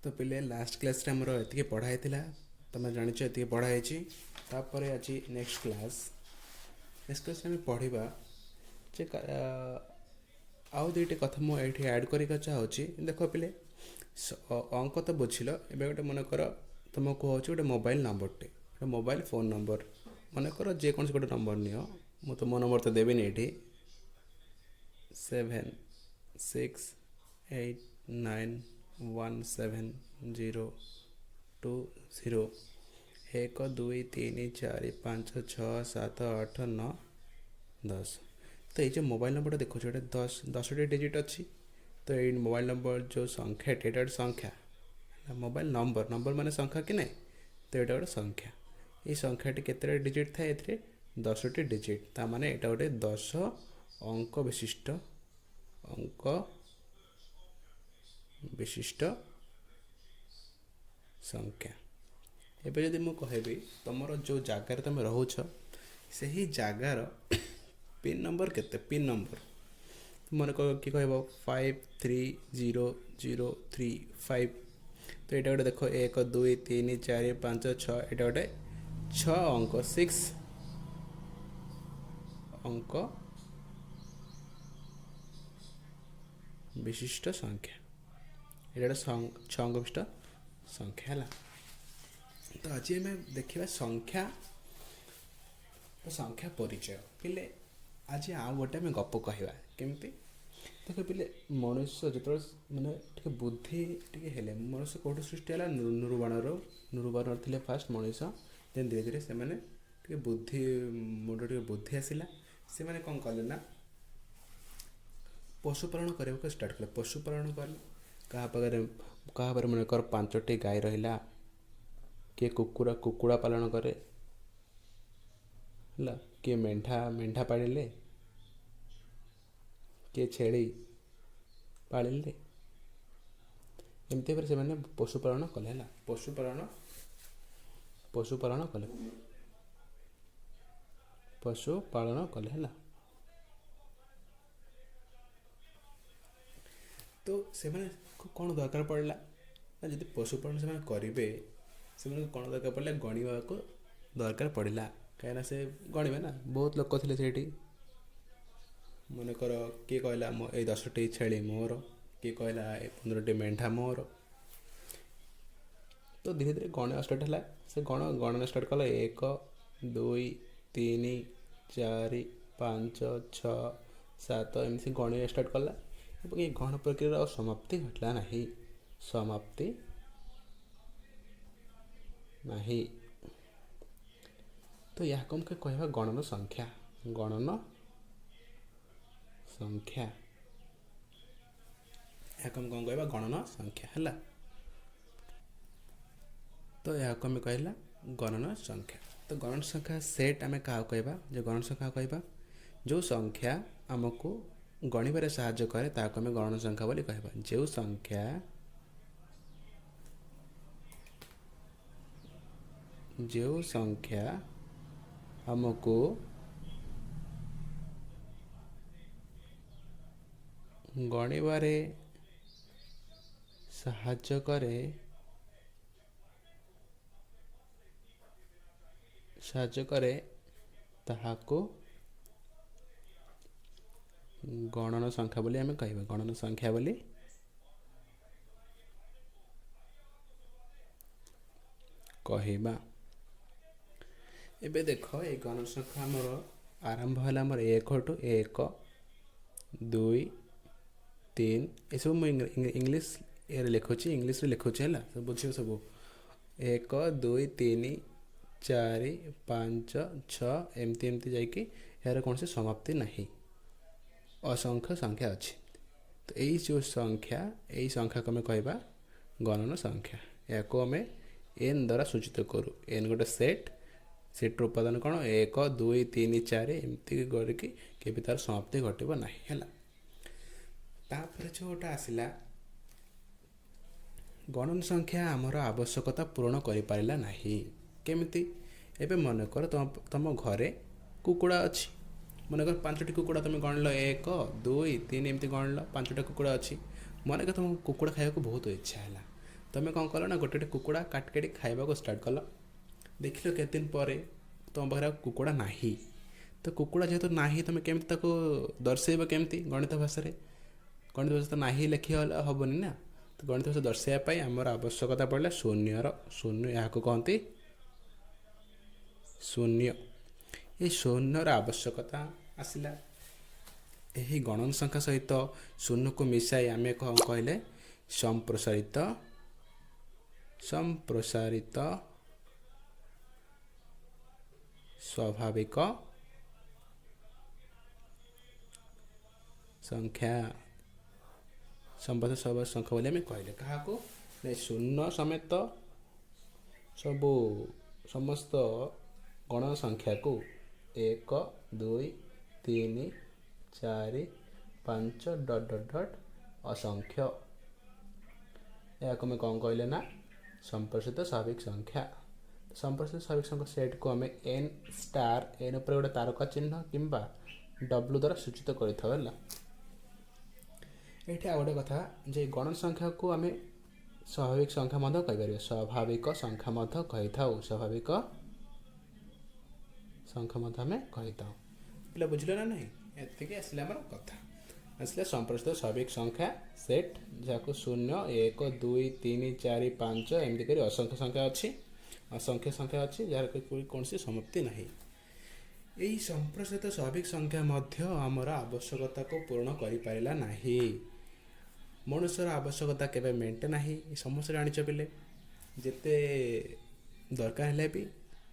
ତ ପିଲେ, ଲାଷ୍ଟ କ୍ଲାସ୍ରେ ଆମର ଏତିକି ପଢ଼ା ହେଇଥିଲା। ତୁମେ ଜାଣିଛ, ଏତିକି ପଢ଼ା ହେଇଛି। ତାପରେ ଆଜି ନେକ୍ସଟ କ୍ଲାସ୍ରେ ଆମେ ପଢ଼ିବା ଯେ ଆଉ ଦୁଇଟି କଥା ମୁଁ ଏଇଠି ଆଡ଼୍ କରିବାକୁ ଚାହୁଁଛି। ଦେଖ ପିଲେ, ଅଙ୍କ ତ ବୁଝିଲ। ଏବେ ଗୋଟେ ମନେକର ତୁମକୁ କହୁଛି, ଗୋଟେ ମୋବାଇଲ ନମ୍ବରଟେ, ଗୋଟେ ମୋବାଇଲ ଫୋନ୍ ନମ୍ବର ମନେକର, ଯେକୌଣସି ଗୋଟେ ନମ୍ବର ନିଅ। ମୁଁ ତ ମୋ ନମ୍ବର ତ ଦେବିନି ଏଇଠି। 7 6 8 9 1 7 0 2 0, 1, 2, 3, 4, 5, 6, 7, 8, 9, 10। ତ ଏଇ ଯେଉଁ ମୋବାଇଲ ନମ୍ବରଟା ଦେଖୁଛ, ଏଇଟା 10ଟି ଡିଜିଟ୍ ଅଛି। ତ ଏଇ ମୋବାଇଲ ନମ୍ବର ଯେଉଁ ସଂଖ୍ୟାଟି, ଏଇଟା ଗୋଟେ ସଂଖ୍ୟା। ମୋବାଇଲ ନମ୍ବର, ନମ୍ବର ମାନେ ସଂଖ୍ୟା କି ନାହିଁ? ତ ଏଇଟା ଗୋଟେ ସଂଖ୍ୟା। ଏଇ ସଂଖ୍ୟାଟି କେତେଟା ଡିଜିଟ୍ ଥାଏ? ଏଥିରେ 10ଟି ଡିଜିଟ୍। ତା ମାନେ ଏଇଟା ଗୋଟେ 10 ଅଙ୍କ ବିଶିଷ୍ଟ ସଂଖ୍ୟା। ଏବେ ଯଦି ମୁଁ କହିବି, ତୁମର ଯେଉଁ ଜାଗାରେ ତୁମେ ରହୁଛ, ସେହି ଜାଗାର ପିନ୍ ନମ୍ବର କେତେ? ପିନ୍ ନମ୍ବର ମନେ କିଏ କହିବ 530035। ତ ଏଇଟା ଗୋଟେ ଦେଖ, 1, 2, 3, 4, 5, 6। ଏଇଟା ଗୋଟେ ଛଅ ଅଙ୍କ, ସିକ୍ସ ଅଙ୍କ ବିଶିଷ୍ଟ ସଂଖ୍ୟା। ଏଇଟା ଗୋଟେ ଛଅ ଅଙ୍କ ବିଶିଷ୍ଟ ସଂଖ୍ୟା ହେଲା। ତ ଆଜି ଆମେ ଦେଖିବା ସଂଖ୍ୟା, ସଂଖ୍ୟା ପରିଚୟ। ପିଲେ, ଆଜି ଆଉ ଗୋଟେ ଆମେ ଗପ କହିବା। କେମିତି? ଦେଖ ପିଲେ, ମଣିଷ ଯେତେବେଳେ ମାନେ ଟିକେ ବୁଦ୍ଧି ଟିକେ ହେଲେ, ମଣିଷ କେଉଁଠୁ ସୃଷ୍ଟି ହେଲା? ନୁରୁବାଣରୁ। ନୁରୁବାଣରେ ଥିଲେ ଫାଷ୍ଟ ମଣିଷ। ଦେନ୍ ଧୀରେ ଧୀରେ ସେମାନେ ଟିକେ ବୁଦ୍ଧି, ମୁଣ୍ଡ ଟିକେ ବୁଦ୍ଧି ଆସିଲା। ସେମାନେ କ'ଣ କଲେ ନା ପଶୁପାଳନ କରିବାକୁ ଷ୍ଟାର୍ଟ କଲେ। ପଶୁପାଳନ କଲେ। କାହା ପାଖରେ ମନେକର ପାଞ୍ଚଟି ଗାଈ ରହିଲା, କିଏ କୁକୁଡ଼ା ପାଳନ କରେ ହେଲା, କିଏ ମେଣ୍ଢା ପାଳିଲେ, କିଏ ଛେଳି ପାଳିଲେ। ଏମିତି ଭାବରେ ସେମାନେ ପଶୁପାଳନ କଲେ ହେଲା। ପଶୁପାଳନ କଲେ, ପଶୁପାଳନ କଲେ ହେଲା। ତ ସେମାନଙ୍କୁ କ'ଣ ଦରକାର ପଡ଼ିଲା ନା, ଯଦି ପଶୁପାଳନ ସେମାନେ କରିବେ, ସେମାନଙ୍କୁ କ'ଣ ଦରକାର ପଡ଼ିଲା? ଗଣିବାକୁ ଦରକାର ପଡ଼ିଲା। କାହିଁକିନା ସେ ଗଣିବେ ନା, ବହୁତ ଲୋକ ଥିଲେ ସେଇଠି। ମନେକର କିଏ କହିଲା ମୋ ଏଇ 10ଟି ଛେଳି ମୋର, କିଏ କହିଲା ଏ 15ଟି ମେଣ୍ଢା ମୋର। ତ ଧୀରେ ଧୀରେ ଗଣିବା ଷ୍ଟାର୍ଟ ହେଲା। ସେ ଗଣନା ଷ୍ଟାର୍ଟ କଲା, 1, 2, 3, 4, 5, 6, 7, ଏମିତି ଗଣିବା ଷ୍ଟାର୍ଟ କଲା ଏବଂ ଏ ଗଣ ପ୍ରକ୍ରିୟାର ଆଉ ସମାପ୍ତି ଘଟିଲା ନାହିଁ, ସମାପ୍ତି ନାହିଁ। ତ ଏହାକୁ ଆମେ କହିବା ଗଣନ ସଂଖ୍ୟା। ଗଣନ ସଂଖ୍ୟା, ଏହାକୁ ଆମେ କ'ଣ କହିବା? ଗଣନ ସଂଖ୍ୟା ହେଲା। ତ ଏହାକୁ ଆମେ କହିଲା ଗଣନ ସଂଖ୍ୟା। ତ ଗଣନ ସଂଖ୍ୟା ସେଟ୍ ଆମେ କାହାକୁ କହିବା? ଯେ ଗଣନ ସଂଖ୍ୟା କହିବା, ଯେଉଁ ସଂଖ୍ୟା ଆମକୁ ଗଣିବାରେ ସାହାଯ୍ୟ କରେ, ତାହାକୁ ଆମେ ଗଣନ ସଂଖ୍ୟା ବୋଲି କହିବା। ଯେଉଁ ସଂଖ୍ୟା ଆମକୁ ଗଣିବାରେ ସାହାଯ୍ୟ କରେ, ତାହାକୁ ଗଣନ ସଂଖ୍ୟା ବୋଲି ଆମେ କହିବା। ଗଣନ ସଂଖ୍ୟା ବୋଲି କହିବା। ଏବେ ଦେଖ, ଏଇ ଗଣନ ସଂଖ୍ୟା ଆମର ଆରମ୍ଭ ହେଲା ଆମର ଏକଠୁ। 1, 2, 3, ଏସବୁ ମୁଁ ଇଂଲିଶ ଇଏରେ ଲେଖୁଛି, ଇଂଲିଶରେ ଲେଖୁଛି ହେଲା, ସବୁ ବୁଝିବ ସବୁ। 1, 2, 3, 4, 5, 6, ଏମିତି ଏମିତି ଯାଇକି ଏହାର କୌଣସି ସମାପ୍ତି ନାହିଁ, ଅସଂଖ୍ୟ ସଂଖ୍ୟା ଅଛି। ତ ଏଇ ଯେଉଁ ସଂଖ୍ୟା, ଏଇ ସଂଖ୍ୟାକୁ ଆମେ କହିବା ଗଣନ ସଂଖ୍ୟା। ଏହାକୁ ଆମେ ଏନ୍ ଦ୍ୱାରା ସୂଚିତ କରୁ। ଏନ୍ ଗୋଟେ ସେଟ୍। ସେଟ୍ର ଉପାଦାନ କ'ଣ? 1, 2, 3, 4, ଏମିତି କରିକି କେବେ ତା'ର ସମାପ୍ତି ଘଟିବ ନାହିଁ ହେଲା। ତାପରେ ଯେଉଁଟା ଆସିଲା, ଗଣନ ସଂଖ୍ୟା ଆମର ଆବଶ୍ୟକତା ପୂରଣ କରିପାରିଲା ନାହିଁ। କେମିତି? ଏବେ ମନେକର ତମ ଘରେ କୁକୁଡ଼ା ଅଛି। ମନେକର ପାଞ୍ଚଟି କୁକୁଡ଼ା ତୁମେ ଗଣିଲ, 1, 2, 3, ଏମିତି ଗଣିଲ, ପାଞ୍ଚଟା କୁକୁଡ଼ା ଅଛି। ମନେକର ତୁମକୁ କୁକୁଡ଼ା ଖାଇବାକୁ ବହୁତ ଇଚ୍ଛା ହେଲା। ତୁମେ କ'ଣ କଲ ନା, ଗୋଟେ ଗୋଟେ କୁକୁଡ଼ା କାଟି କାଟି ଖାଇବାକୁ ଷ୍ଟାର୍ଟ କଲ। ଦେଖିଲ କେତେ ଦିନ ପରେ ତୁମ ପାଖରେ ଆଉ କୁକୁଡ଼ା ନାହିଁ। ତ କୁକୁଡ଼ା ଯେହେତୁ ନାହିଁ, ତୁମେ କେମିତି ତାକୁ ଦର୍ଶେଇବ? କେମିତି ଗଣିତ ଭାଷାରେ? ଗଣିତ ଭାଷା ତ ନାହିଁ ଲେଖି ହେବନି ନା। ତ ଗଣିତ ଭାଷା ଦର୍ଶାଇବା ପାଇଁ ଆମର ଆବଶ୍ୟକତା ପଡ଼ିଲା ଶୂନ୍ୟର। ଶୂନ୍ୟ, ଏହାକୁ କହନ୍ତି ଶୂନ୍ୟ। ଏହି ଶୂନ୍ୟର ଆବଶ୍ୟକତା ଆସିଲା। ଏହି ଗଣନ ସଂଖ୍ୟା ସହିତ ଶୂନ୍ୟକୁ ମିଶାଇ ଆମେ କ'ଣ କହିଲେ? ସମ୍ପ୍ରସାରିତ ସ୍ୱାଭାବିକ ସଂଖ୍ୟା। ସମ୍ପ୍ରସାରିତ ସ୍ୱାଭାବିକ ସଂଖ୍ୟା ବୋଲି ଆମେ କହିଲେ କାହାକୁ? ଶୂନ୍ୟ ସମେତ ସବୁ ସମସ୍ତ ଗଣନ ସଂଖ୍ୟାକୁ, 1, 2, 3, 4, 5, ଡଟ୍ ଡଟ୍ ଡଟ୍, ଅସଂଖ୍ୟ। ଏହାକୁ ଆମେ କ'ଣ କହିଲେ ନା ସମ୍ପ୍ରସାରିତ ସ୍ୱାଭାବିକ ସଂଖ୍ୟା। ସମ୍ପ୍ରସାରିତ ସ୍ୱାଭାବିକ ସଂଖ୍ୟା ସେଟ୍କୁ ଆମେ ଏନ୍ ଷ୍ଟାର, ଏନ୍ ଉପରେ ଗୋଟେ ତାରକା ଚିହ୍ନ କିମ୍ବା ଡବ୍ଲୁ ଦ୍ୱାରା ସୂଚିତ କରିଥାଉ। ହେଲା, ଏଇଠି ଆଉ ଗୋଟେ କଥା ଯେ ଗଣନ ସଂଖ୍ୟାକୁ ଆମେ ସ୍ୱାଭାବିକ ସଂଖ୍ୟା ମଧ୍ୟ କହିପାରିବା। ସ୍ୱାଭାବିକ ସଂଖ୍ୟା ମଧ୍ୟ କହିଥାଉ। ସ୍ୱାଭାବିକ ସଂଖ୍ୟା ମଧ୍ୟ ଆମେ କହିଥାଉ। ପିଲା, ବୁଝିଲ ନା ନାହିଁ? ଏତିକି ଆସିଲା ଆମର କଥା। ଆସିଲା ସମ୍ପ୍ରସାରିତ ସ୍ୱାଭାବିକ ସଂଖ୍ୟା ସେଟ୍, ଯାହାକୁ 0, 1, 2, 3, 4, 5 ଏମିତି କରି ଅସଂଖ୍ୟ ସଂଖ୍ୟା ଅଛି। ଅସଂଖ୍ୟ ସଂଖ୍ୟା ଅଛି ଯାହାର କୌଣସି ସମାପ୍ତି ନାହିଁ। ଏହି ସମ୍ପ୍ରସାରିତ ସ୍ୱାଭାବିକ ସଂଖ୍ୟା ମଧ୍ୟ ଆମର ଆବଶ୍ୟକତାକୁ ପୂରଣ କରିପାରିଲା ନାହିଁ। ମନୁଷ୍ୟର ଆବଶ୍ୟକତା କେବେ ମେଣ୍ଟେ ନାହିଁ, ସମସ୍ତେ ଜାଣିଛ ପିଲେ। ଯେତେ ଦରକାର ହେଲେ ବି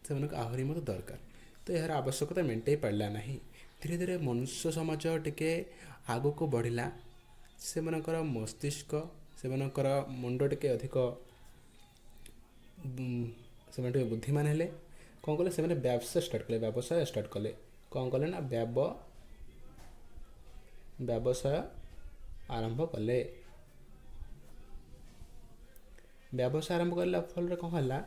ସେମାନଙ୍କୁ ଆହୁରି ମଧ୍ୟ ଦରକାର। ତ ଏହାର ଆବଶ୍ୟକତା ମେଣ୍ଟେଇ ପାରିଲା ନାହିଁ। ଧୀରେ ଧୀରେ ମନୁଷ୍ୟ ସମାଜ ଟିକେ ଆଗକୁ ବଢ଼ିଲା। ସେମାନଙ୍କର ମସ୍ତିଷ୍କ, ସେମାନଙ୍କର ମୁଣ୍ଡ ଟିକେ ଅଧିକ, ସେମାନେ ଟିକେ ବୁଦ୍ଧିମାନ ହେଲେ। କ'ଣ କଲେ ସେମାନେ? ବ୍ୟବସାୟ ଷ୍ଟାର୍ଟ କଲେ। ବ୍ୟବସାୟ ଷ୍ଟାର୍ଟ କଲେ। କ'ଣ କଲେ ନା ବ୍ୟବସାୟ ଆରମ୍ଭ କଲେ। ବ୍ୟବସାୟ ଆରମ୍ଭ କଲା ଫଳରେ କ'ଣ ହେଲା?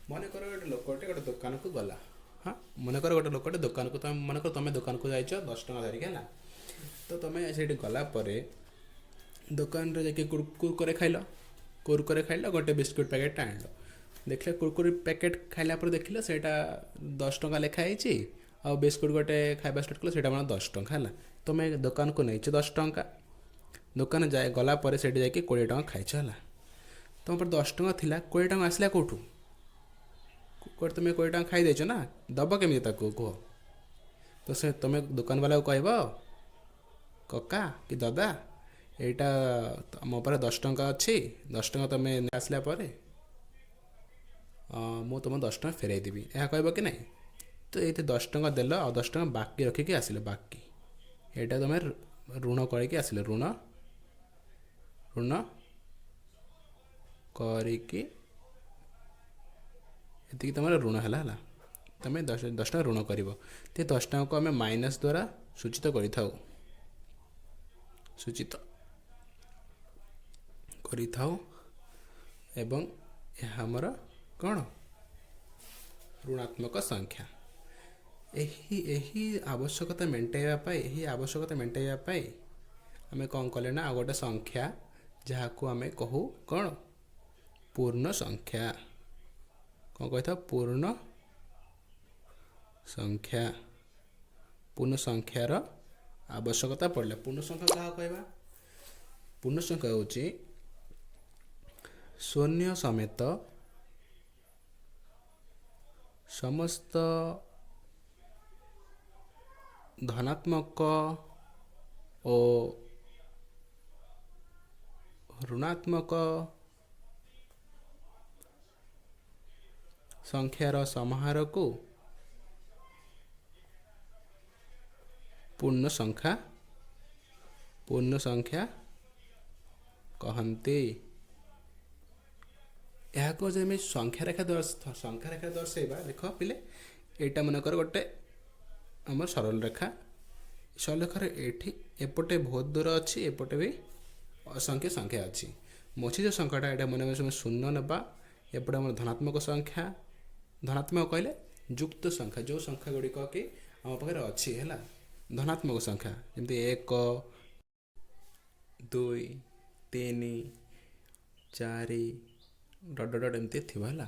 ମନେକର ଗୋଟେ ଲୋକଟେ ଗୋଟେ ଦୋକାନକୁ ଗଲା। ହଁ, ମନେକର ଗୋଟେ ଲୋକଟେ ଦୋକାନକୁ, ତମେ ମନେକର ତମେ ଦୋକାନକୁ ଯାଇଛ 10 ଟଙ୍କା ଧରିକି, ହେଲା? ତ ତମେ ସେଇଠି ଗଲା ପରେ ଦୋକାନରେ ଯାଇକି କୁରକୁରେ ଖାଇଲ। କୁରକୁରେ ଖାଇଲ, ଗୋଟେ ବିସ୍କୁଟ୍ ପ୍ୟାକେଟ୍ଟା ଆଣିଲ। ଦେଖିଲ, କୁରକୁରେ ପ୍ୟାକେଟ୍ ଖାଇଲା ପରେ ଦେଖିଲ ସେଇଟା 10 ଟଙ୍କା ଲେଖା ହେଇଛି। ଆଉ ବିସ୍କୁଟ୍ ଗୋଟେ ଖାଇବା ଷ୍ଟାର୍ଟ କଲ, ସେଇଟା ମାନେ 10 ଟଙ୍କା ହେଲା। ତୁମେ ଦୋକାନକୁ ନେଇଛ 10 ଟଙ୍କା। ଦୋକାନ ଯାଇ ଗଲା ପରେ ସେଇଠି ଯାଇକି 20 ଟଙ୍କା ଖାଇଛ, ହେଲା? ତୁମ ପାଖରେ 10 ଟଙ୍କା ଥିଲା, 20 ଟଙ୍କା ଆସିଲା କେଉଁଠୁ? କୁଆଡ଼େ? ତୁମେ 20 ଟଙ୍କା ଖାଇଦେଇଛ ନା, ଦେବ କେମିତି ତାକୁ କୁହ? ତ ସେ ତୁମେ ଦୋକାନବାଲାକୁ କହିବ, କକା କି ଦାଦା, ଏଇଟା ମୋ ପାଖରେ 10 ଟଙ୍କା ଅଛି, 10 ଟଙ୍କା ତୁମେ ଆସିଲା ପରେ ମୁଁ ତୁମ 10 ଟଙ୍କା ଫେରାଇ ଦେବି, ଏହା କହିବ କି ନାହିଁ? ତ ଏଇଠି 10 ଟଙ୍କା ଦେଲ ଆଉ 10 ଟଙ୍କା ବାକି ରଖିକି ଆସିଲ। ବାକି ଏଇଟା ତୁମେ ଋଣ କରିକି ଆସିଲ। ଋଣ କରିକି ଏତିକି ତୁମର ଋଣ ହେଲା। ହେଲା, ତୁମେ 10 ଟଙ୍କା ଋଣ କରିବ। ତ 10 ଟଙ୍କାକୁ ଆମେ ମାଇନସ୍ ଦ୍ୱାରା ସୂଚିତ କରିଥାଉ। ସୂଚିତ କରିଥାଉ ଏବଂ ଏହା ଆମର କ'ଣ? ଋଣାତ୍ମକ ସଂଖ୍ୟା। ଏହି ଆବଶ୍ୟକତା ମେଣ୍ଟାଇବା ପାଇଁ, ଏହି ଆବଶ୍ୟକତା ମେଣ୍ଟାଇବା ପାଇଁ ଆମେ କ'ଣ କଲେ ନା ଆଉ ଗୋଟେ ସଂଖ୍ୟା, ଯାହାକୁ ଆମେ କହୁ କ'ଣ? ପୂର୍ଣ୍ଣ ସଂଖ୍ୟା। କ'ଣ କହିଥାଉ? ପୂର୍ଣ୍ଣ ସଂଖ୍ୟା। ପୂର୍ଣ୍ଣ ସଂଖ୍ୟାର ଆବଶ୍ୟକତା ପଡ଼ିଲା। ପୂର୍ଣ୍ଣ ସଂଖ୍ୟା କାହା କହିବା? ପୂର୍ଣ୍ଣ ସଂଖ୍ୟା ହେଉଛି ଶୂନ୍ୟ ସମେତ ସମସ୍ତ ଧନାତ୍ମକ ଓ ଋଣାତ୍ମକ ସଂଖ୍ୟାର ସମାହାରକୁ ପୂର୍ଣ୍ଣ ସଂଖ୍ୟା କହନ୍ତି। ଏହାକୁ ଯଦି ଆମେ ସଂଖ୍ୟା ରେଖା ଦର୍ଶାଇବା, ଦେଖ ପିଲେ, ଏଇଟା ମନେକର ଗୋଟେ ଆମର ସରଳ ରେଖା। ସରଳ ରେଖାର ଏଠି ଏପଟେ ବହୁତ ଦୂର ଅଛି, ଏପଟେ ବି ଅସଂଖ୍ୟ ସଂଖ୍ୟା ଅଛି। ମଝି ଯେଉଁ ସଂଖ୍ୟାଟା, ଏଇଟା ମନେ ମନେ ଶୂନ୍ୟ ନେବା। ଏପଟେ ଆମର ଧନାତ୍ମକ ସଂଖ୍ୟା। ଧନାତ୍ମକ କହିଲେ ଯୁକ୍ତ ସଂଖ୍ୟା, ଯେଉଁ ସଂଖ୍ୟା ଗୁଡ଼ିକ କି ଆମ ପାଖରେ ଅଛି, ହେଲା? ଧନାତ୍ମକ ସଂଖ୍ୟା ଯେମିତି 1, 2, 3, 4। ଡଟ୍ ଡଟ୍ ଏମିତି ଥିବ ହେଲା।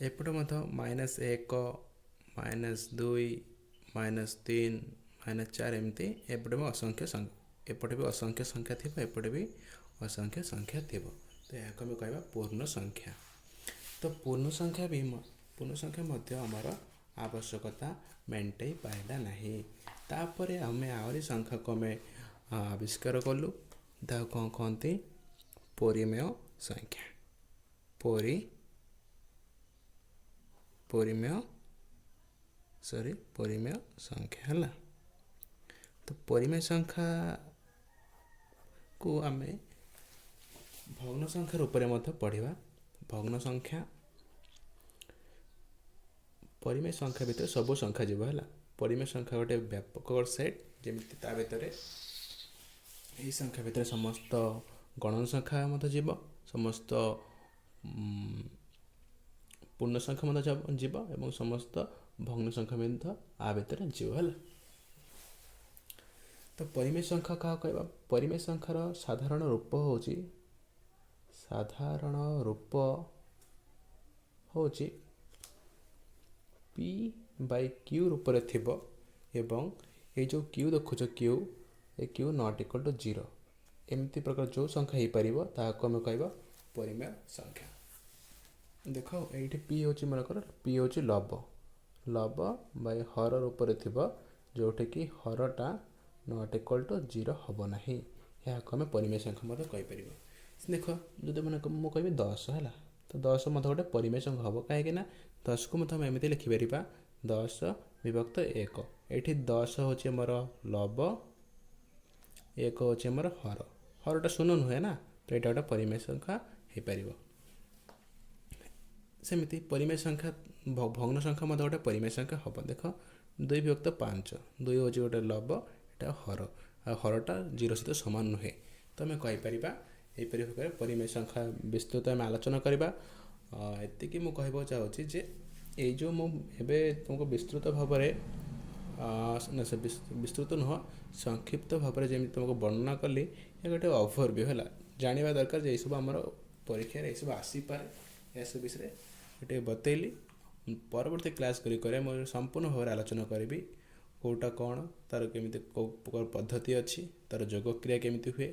ଏପଟେ ମଧ୍ୟ -1, -2, -3, -4 ଏମିତି ଏପଟେ ବି ଅସଂଖ୍ୟ, ଏପଟେ ବି ଅସଂଖ୍ୟ ସଂଖ୍ୟା ଥିବ, ଏପଟେ ବି ଅସଂଖ୍ୟ ସଂଖ୍ୟା ଥିବ। ତ ଏହାକୁ ଆମେ କହିବା ପୂର୍ଣ୍ଣ ସଂଖ୍ୟା। ତ ପୂର୍ଣ୍ଣ ସଂଖ୍ୟା ବି, ପୂର୍ଣ୍ଣ ସଂଖ୍ୟା ମଧ୍ୟ ଆମର ଆବଶ୍ୟକତା ମେଣ୍ଟାଇ ପାରିଲା ନାହିଁ। ତାପରେ ଆମେ ଆହୁରି ସଂଖ୍ୟାକୁ ଆମେ ଆବିଷ୍କାର କଲୁ। ତାକୁ କ'ଣ କହନ୍ତି? ପରିମେୟ ସଂଖ୍ୟା। ପରିମେୟ, ସରି, ପରିମେୟ ସଂଖ୍ୟା ହେଲା। ତ ପରିମେୟ ସଂଖ୍ୟାକୁ ଆମେ ଭଗ୍ନ ସଂଖ୍ୟା ରୂପରେ ମଧ୍ୟ ପଢ଼ିବା। ଭଗ୍ନ ସଂଖ୍ୟା, ପରିମେୟ ସଂଖ୍ୟା ଭିତରେ ସବୁ ସଂଖ୍ୟା ଯିବ ହେଲା। ପରିମେୟ ସଂଖ୍ୟା ଗୋଟେ ବ୍ୟାପକ ସେଟ୍, ଯେମିତି ତା ଭିତରେ, ଏହି ସଂଖ୍ୟା ଭିତରେ ସମସ୍ତ ଗଣନ ସଂଖ୍ୟା ମଧ୍ୟ ଯିବ, ସମସ୍ତ ପୂର୍ଣ୍ଣ ସଂଖ୍ୟା ମଧ୍ୟ ଯିବ ଏବଂ ସମସ୍ତ ଭଗ୍ନ ସଂଖ୍ୟା ମଧ୍ୟ ଆ ଭିତରେ ଯିବ ହେଲା। ତ ପରିମେୟ ସଂଖ୍ୟା କାହା କହିବା? ପରିମେୟ ସଂଖ୍ୟାର ସାଧାରଣ ରୂପ ହେଉଛି, ସାଧାରଣ ରୂପ ହେଉଛି ପି ବାଇ କ୍ୟୁ ରୂପରେ ଥିବ ଏବଂ ଏଇ ଯେଉଁ କ୍ୟୁ ଦେଖୁଛ, Q, A Q not equal to 0, ଏମିତି ପ୍ରକାର ଯେଉଁ ସଂଖ୍ୟା ହେଇପାରିବ ତାହାକୁ ଆମେ କହିବା ପରିମେୟ ସଂଖ୍ୟା। ଦେଖ, ଏଇଠି ପି ହେଉଛି, ମନେକର ପି ହେଉଛି ଲବ, ଲବ ବାଇ ହର ରୂପରେ ଥିବ, ଯେଉଁଠିକି ହରଟା not equal to 0 ହେବ ନାହିଁ। ଏହାକୁ ଆମେ ପରିମେୟ ସଂଖ୍ୟା ମଧ୍ୟ କହିପାରିବା। ଦେଖ, ଯଦି ମନେ ମୁଁ କହିବି 10 ହେଲା, ତ 10 ମଧ୍ୟ ଗୋଟେ ପରିମେୟ ସଂଖ୍ୟା ହେବ। କାହିଁକି ନା 10କୁ ମଧ୍ୟ ଆମେ ଏମିତି ଲେଖିପାରିବା, 10 ବିଭକ୍ତ 1। ଏଇଠି 10 ହେଉଛି ଆମର ଲବ, 1 ହେଉଛି ଆମର ହର। ହରଟା ଶୂନ ନୁହେଁ ନା, ତ ଏଇଟା ଗୋଟେ ପରିମେୟ ସଂଖ୍ୟା ହେଇପାରିବ। ସେମିତି ପରିମେୟ ସଂଖ୍ୟା, ଭଗ୍ନ ସଂଖ୍ୟା ମଧ୍ୟ ଗୋଟେ ପରିମେୟ ସଂଖ୍ୟା ହେବ। ଦେଖ, 2 ବିଭକ୍ତ 5, 2 ହେଉଛି ଗୋଟେ ଲବ, ଏଇଟା ହର, ଆଉ ହରଟା 0 ସହିତ ସମାନ ନୁହେଁ। ତ ଆମେ କହିପାରିବା ଏହିପରି ଭାବରେ ପରିମେୟ ସଂଖ୍ୟା ବିସ୍ତୃତ ଆମେ ଆଲୋଚନା କରିବା। ଏତିକି ମୁଁ କହିବାକୁ ଚାହୁଁଛି ଯେ ଏଇ ଯେଉଁ ମୁଁ ଏବେ ତୁମକୁ ବିସ୍ତୃତ ଭାବରେ, ନା, ସେ ବିସ୍ତୃତ ନୁହଁ, ସଂକ୍ଷିପ୍ତ ଭାବରେ ଯେମିତି ତୁମକୁ ବର୍ଣ୍ଣନା କଲି, ଏ ଗୋଟେ ଓଭରଭ୍ୟୁ ହେଲା। ଜାଣିବା ଦରକାର ଯେ ଏଇସବୁ ଆମର ପରୀକ୍ଷାରେ ଏସବୁ ଆସିପାରେ, ଏସବୁ ବିଷୟରେ ଟିକେ ବତେଇଲି। ପରବର୍ତ୍ତୀ କ୍ଲାସ୍ ଗୁଡ଼ିକରେ ମୁଁ ସମ୍ପୂର୍ଣ୍ଣ ଭାବରେ ଆଲୋଚନା କରିବି କେଉଁଟା କ'ଣ, ତା'ର କେମିତି, କେଉଁ ପ୍ରକାର ପଦ୍ଧତି ଅଛି, ତା'ର ଯୋଗ କ୍ରିୟା କେମିତି ହୁଏ,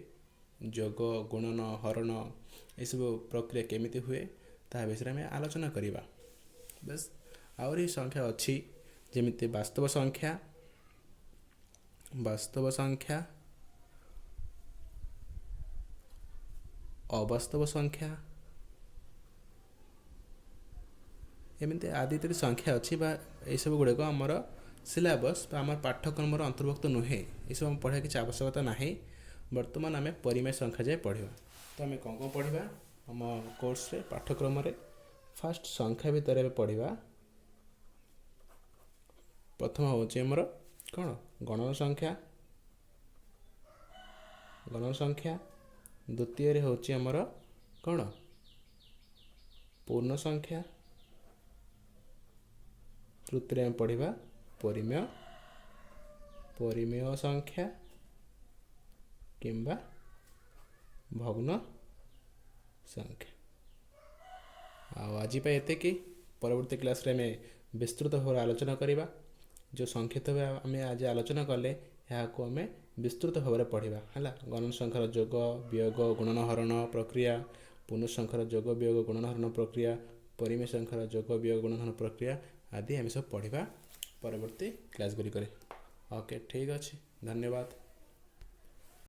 ଯୋଗ, ଗୁଣନ, ହରଣ ଏସବୁ ପ୍ରକ୍ରିୟା କେମିତି ହୁଏ, ତାହା ବିଷୟରେ ଆମେ ଆଲୋଚନା କରିବା। ବାସ୍, ଆହୁରି ସଂଖ୍ୟା ଅଛି, ଯେମିତି ବାସ୍ତବ ସଂଖ୍ୟା, ବାସ୍ତବ ସଂଖ୍ୟା, ଅବାସ୍ତବ ସଂଖ୍ୟା, ଏମିତି ଆଦି ଇତ୍ୟାଦି ସଂଖ୍ୟା ଅଛି ବା ଏସବୁ ଗୁଡ଼ିକ ଆମର ସିଲାବସ୍ ବା ଆମର ପାଠ୍ୟକ୍ରମର ଅନ୍ତର୍ଭୁକ୍ତ ନୁହେଁ। ଏସବୁ ଆମ ପଢ଼ିବା କିଛି ଆବଶ୍ୟକତା ନାହିଁ। ବର୍ତ୍ତମାନ ଆମେ ପରିମେୟ ସଂଖ୍ୟା ଯାଏ ପଢ଼ିବା। ତ ଆମେ କ'ଣ କ'ଣ ପଢ଼ିବା ଆମ କୋର୍ସରେ, ପାଠ୍ୟକ୍ରମରେ? ଫାଷ୍ଟ ସଂଖ୍ୟା ଭିତରେ ଏବେ ପଢ଼ିବା। ପ୍ରଥମ ହେଉଛି ଆମର କ'ଣ? ଗଣନ ସଂଖ୍ୟା, ଗଣନ ସଂଖ୍ୟା। ଦ୍ୱିତୀୟରେ ହେଉଛି ଆମର କ'ଣ? ପୂର୍ଣ୍ଣ ସଂଖ୍ୟା। ତୃତୀୟରେ ଆମେ ପଢ଼ିବା ପରିମେୟ, ପରିମେୟ ସଂଖ୍ୟା କିମ୍ବା ଭଗ୍ନ ସଂଖ୍ୟା। ଆଉ ଆଜି ପାଇଁ ଏତିକି। ପରବର୍ତ୍ତୀ କ୍ଲାସ୍ରେ ଆମେ ବିସ୍ତୃତ ଭାବରେ ଆଲୋଚନା କରିବା। ଯେଉଁ ସଂକ୍ଷିପ୍ତ ଭାବେ ଆମେ ଆଜି ଆଲୋଚନା କଲେ, ଏହାକୁ ଆମେ ବିସ୍ତୃତ ଭାବରେ ପଢ଼ିବା ହେଲା। ଗଣନ ସଂଖ୍ୟାର ଯୋଗ, ବିୟୋଗ, ଗୁଣନ, ହରଣ ପ୍ରକ୍ରିୟା, ପୂର୍ଣ୍ଣ ସଂଖ୍ୟାର ଯୋଗ, ବିୟୋଗ, ଗୁଣନ, ହରଣ ପ୍ରକ୍ରିୟା, ପରିମେୟ ସଂଖ୍ୟାର ଯୋଗ, ବିୟୋଗ, ଗୁଣନ, ହରଣ ପ୍ରକ୍ରିୟା ଆଦି ଆମେ ସବୁ ପଢ଼ିବା ପରବର୍ତ୍ତୀ କ୍ଲାସ୍ ଗୁଡ଼ିକରେ। ଓକେ, ଠିକ୍ ଅଛି, ଧନ୍ୟବାଦ।